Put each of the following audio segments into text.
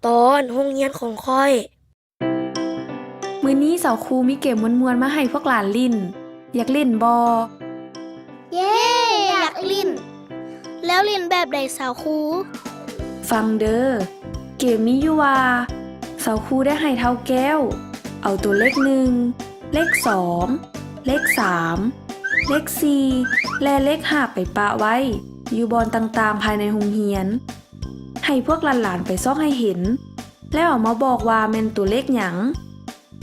ຕອນໂຮງຮຽນຂອງຂ້ອຍ. ມື້ນີ້ສາວຄູມີເກມມ່ວນໆມາໃຫ້ພວກຫຼານຫຼິ້ນ. ຢາກຫຼິ້ນບໍ່? ເຢ້ ຢາກຫຼິ້ນ. ແລ້ວຫຼິ້ນແບບໃດສາວຄູ? ຟັງເດີ, ເກມມີຢູ່ວ່າ ສາວຄູໄດ້ໃຫ້ທ້າວແກ້ວເອົາຕົວເລກໜຶ່ງ, ເລກສອງ, ເລກສາມ, ເລກສີ່ ແລະ ເລກຫ້າໄປປະໄວ້ຢູ່ບ່ອນຕ່າງໆພາຍໃນໂຮງຮຽນ. ໃຫ້ພວກຫຼານໆໄປຊອກໃຫ້ເຫັນ ແລ້ວເອົາມາບອກວ່າແມ່ນຕົວເລກຫຍັງ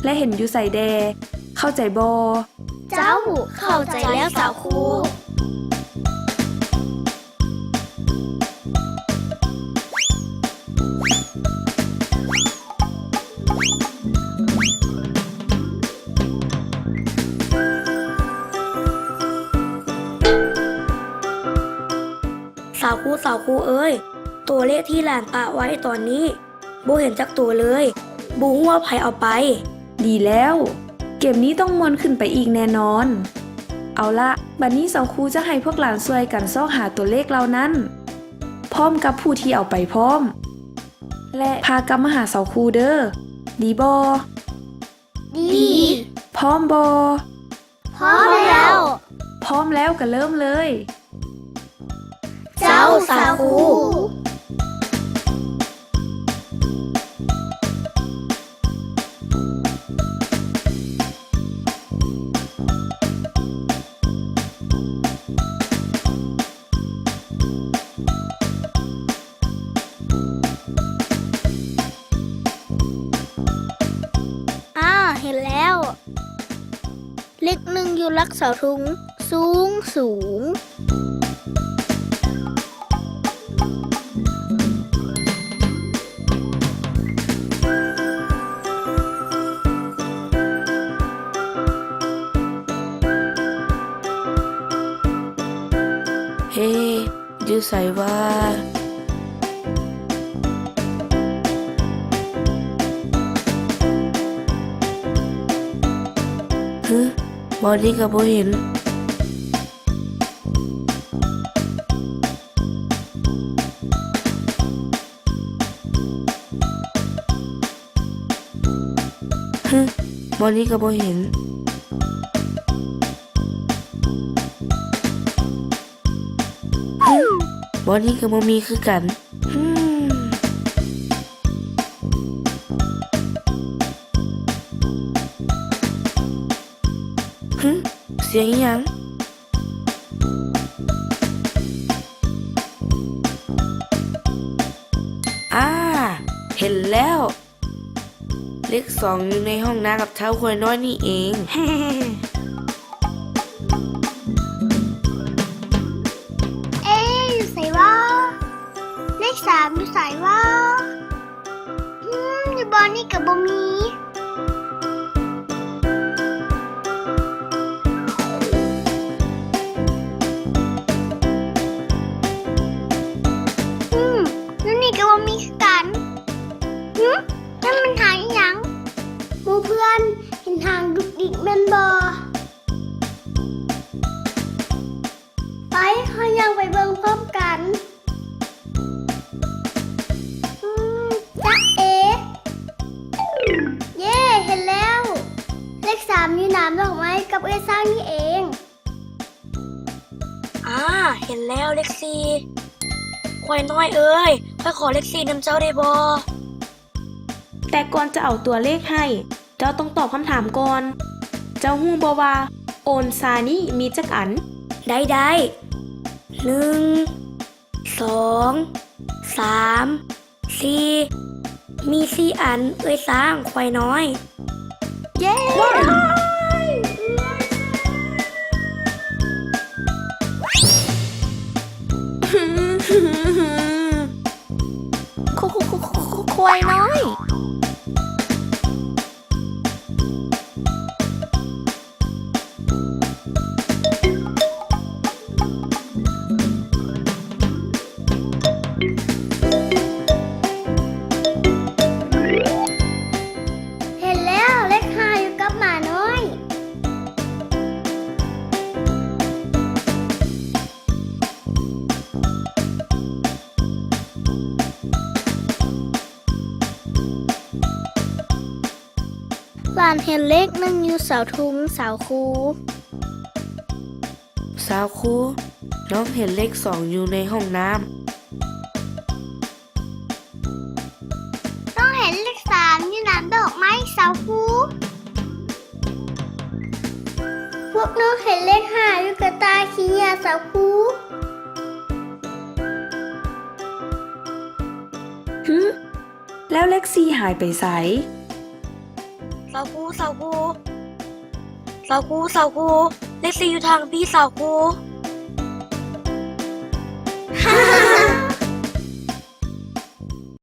ແລະ ເຫັນຢູ່ໃສແດ່. ເຂົ້າໃຈບໍ່? ເຈົ້າ, ເຂົ້າໃຈແລ້ວສາວຄູ. ສາວຄູ, ສາວຄູເອີຍ, ຕົວເລກທີ່ຫຼານປະໄວ້ຕອນນີ້ບໍ່ເຫັນຈັກໂຕເລີຍ, ບໍ່ຮູ້ວ່າໃຜເອົາໄປ. ດີແລ້ວ, ເກມນີ້ຕ້ອງມ່ວນຂຶ້ນໄປອີກແນ່ນອນ. ເອົາລະ, ບັດນີ້ສາວຄູຈະໃຫ້ພວກຫຼານຊ່ວຍກັນຊອກຫາຕົວເລກເຫຼົ່ານັ້ນ ພ້ອມກັບຜູ້ທີ່ເອົາໄປພ້ອມ ແລະ ພາກັບມາຫາສາວຄູເດີ. ດີບໍ່? ດີ. ພ້ອມບໍ່? ພ້ອມແລ້ວ. ພ້ອມແລ້ວກໍເລີ່ມເລີຍ. ເຈົ້າ, ສາວຄູ. ອາ, ເຫັນແລ້ວ. ເລກໜຶ່ງຢູ່ຫຼັກເສົາທຸງສູງໆ. ເຮ ຢູ່ໃສຫວາ? ຫຶ ບ່ອນນີ້ກໍບໍ່ເຫັນ. ຫຶ ບ່ອນນີ້ກໍບໍ່ເຫັນ. ຫຶ ບ່ອນນີ້ກໍບໍ່ມີຄືກັນ. ຫຶ ຫຶ ສຽງອີຫຍັງ? ອາ ເຫັນແລ້ວ. ເລກສອງຢູ່ໃນຫ້ອງນາກັບທ້າວຄວາຍນ້ອຍນີ້ເອງ. ເອ ຢູ່ໃສຫວາ? ເລກສາມຢູ່ໃສຫວາ? ອືມ ຢູ່ບ່ອນນີ້ກໍບໍ່ມີ. ອືມ ຢູ່ນີ້ກໍບໍ່ມີຄືກັນ. ຫຶ ນັ້ນມັນຫາງອີຫຍັງ? ໝູ່ເພື່ອນເຫັນຫາງດຸກດິກແມ່ນບໍ່? ໄປ ເຮົາຍ່າງໄປເບິ່ງພ້ອມກັນ. ອືມ ຈ໊ະເອ ເຢ້ ເຫັນແລ້ວ. ເລກສາມຢູ່ໜາມດອກໄມ້ກັບເອື້ອຍຊ້າງນີ້ເອງ. ອາ ເຫັນແລ້ວ ເລກສີ່. ຄວາຍນ້ອຍເອີຍ, ຂ້ອຍຂໍເລກສີ່ນຳເຈົ້າໄດ້ບໍ່? ແຕ່ກ່ອນຈະເອົາຕົວເລກໃຫ້, ເຈົ້າຕ້ອງຕອບຄຳຖາມກ່ອນ. ເຈົ້າຮູ້ບໍ່ວ່າໂອນຊານີ້ມີຈັກອັນ? ໄດ້, ໄດ້. ໜຶ່ງ, ສອງ, ສາມ, ສີ່. ມີສີ່ອັນ, ເອື້ອຍຊ້າງ, ຄວາຍນ້ອຍ. ເຢ້! ຄ- ຄ- ຄ- ຄ- ຄວາຍນ້ອຍ. ເຫັນແລ້ວ, ເລກຫ້າຢູ່ກັບໝານ້ອຍ. ທ່ານເຫັນເລກໜຶ່ງຢູ່ເສົາທຸງ ສາວຄູ. ສາວຄູ, ນ້ອງເຫັນເລກສອງຢູ່ໃນຫ້ອງນ້ຳ. ນ້ອງເຫັນເລກສາມຢູ່ໜ້າດອກໄມ້ ສາວຄູ. ພວກນ້ອງເຫັນເລກຫ້າຢູ່ກະຕ່າຂີ້ເຫຍື້ອ ສາວຄູ. ຫຶ? ແລ້ວເລກສີ່ຫາຍໄປໃສ? ສາວຄູ, ສາວຄູ, ສາວຄູ, ສາວຄູ, ເລກສີ່ຢູ່ທາງພີ້ ສາວຄູ.